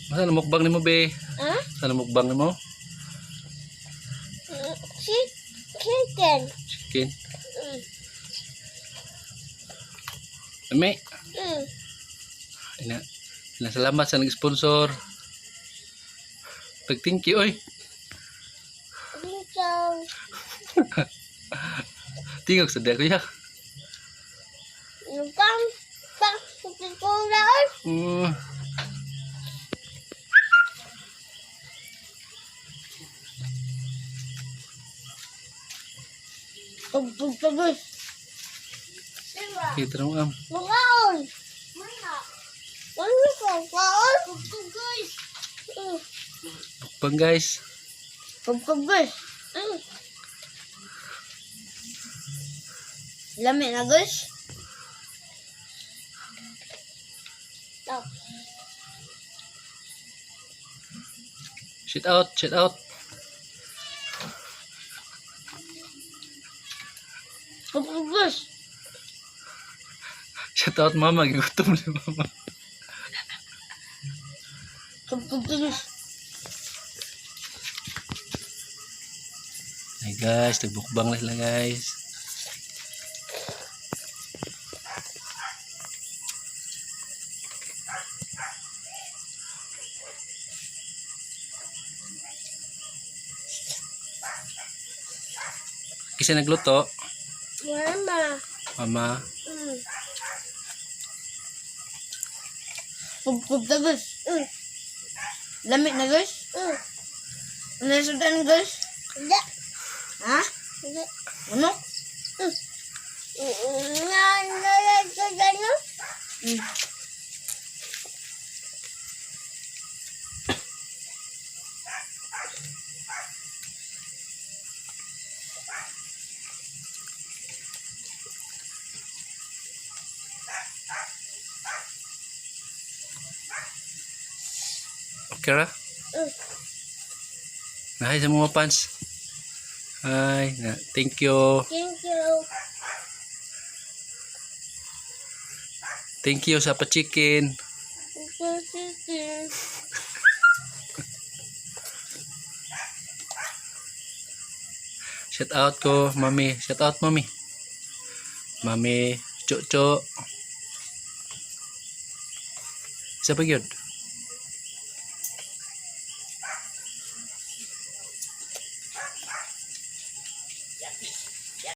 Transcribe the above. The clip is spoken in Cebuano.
Masa na mukbang nimo, be? Ha? Sa na mukbang nimo? Chicken. Chicken. Lami. Ina. Ina, salamat sa nag-sponsor. Pag thank you, oy. Thank you. Tingog sa kuya. Pang, pang, pang, Pagpagpagos. Kita mo am. Mukaon. Mana? Ano ka? Kaon? Pagpagos. Mukbang, guys. Pagpagos. Lami na, guys. Stop. Shout out, shout out. Pagpagos. Shout out, mama, gigutom si mama. Pagpagos. Ay guys, nagbukbang na sila, guys. Kasi nagluto, Mama. Mama. Pagpagos. Lami na, guys. Ano yung sundan, guys? Hindi. Ha? Hindi. Ano? Na, na, na, na, na. Okay ra? Hi sa mga fans. Hi, na, thank you. Thank you. Thank you sa pa-chicken. Thank you. Shout out ko, mami. Shout out, mami. Mami, cho cho. Isa pa yun.